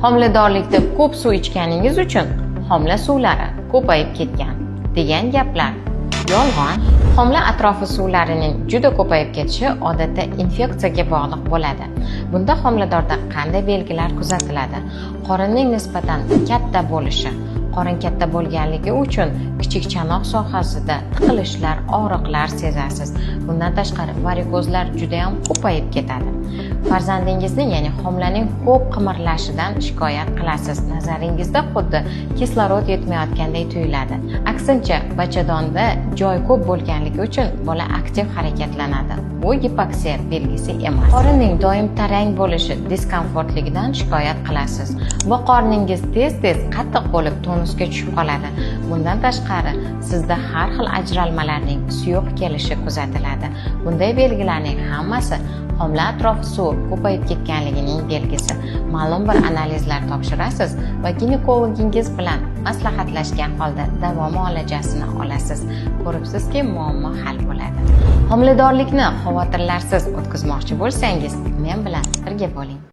Homiladorlikda ko'p suv ichganingiz uchun homila suvlari ko'payib ketgan degan gaplar yolg'on. Homila atrofi suvlarining juda ko'payib ketishi odatda infeksiyaga bog'liq bo'ladi. Bunda homiladorda qanday belgilar kuzatiladi? Qorinning nisbatan katta bo'lishi. Qorin katta bo'lganligi uchun kichik chanoq sohasida tiqilishlar, og'riqlar sezasiz. Bundan tashqari, varikozlar juda ham ko'payib ketadi. Farzandingizni, ya'ni homilaning ko'p qimirlashidan shikoyat qilasiz. Nazaringizda xuddi kislorod yetmayotgandek tuyuladi. Aksincha, bachadonda joy ko'p bo'lganligi uchun bola aktiv harakatlanadi. Bu gipoksiya belgisi emas. Qorinning doim tarang bo'lishi, diskomfortligidan shikoyat qilasiz va qorningiz tez-tez qattiq bo'lib, tonusga tushib qoladi. Bundan tashqari, sizda har xil ajralmalarning suyuq kelishi kuzatiladi. Bunday belgilarning hammasi homila atrofi suvi ko'payib ketganligining belgisi. Ma'lum bir analizlar topshirasiz va ginekologingiz bilan maslahatlashgan holda davo muolajasini olasiz. Ko'ribsizki, muammo hal bo'ladi. Homiladorlikni xavotirlarsiz o'tkazmoqchi bo'lsangiz, men bilan birga bo'ling.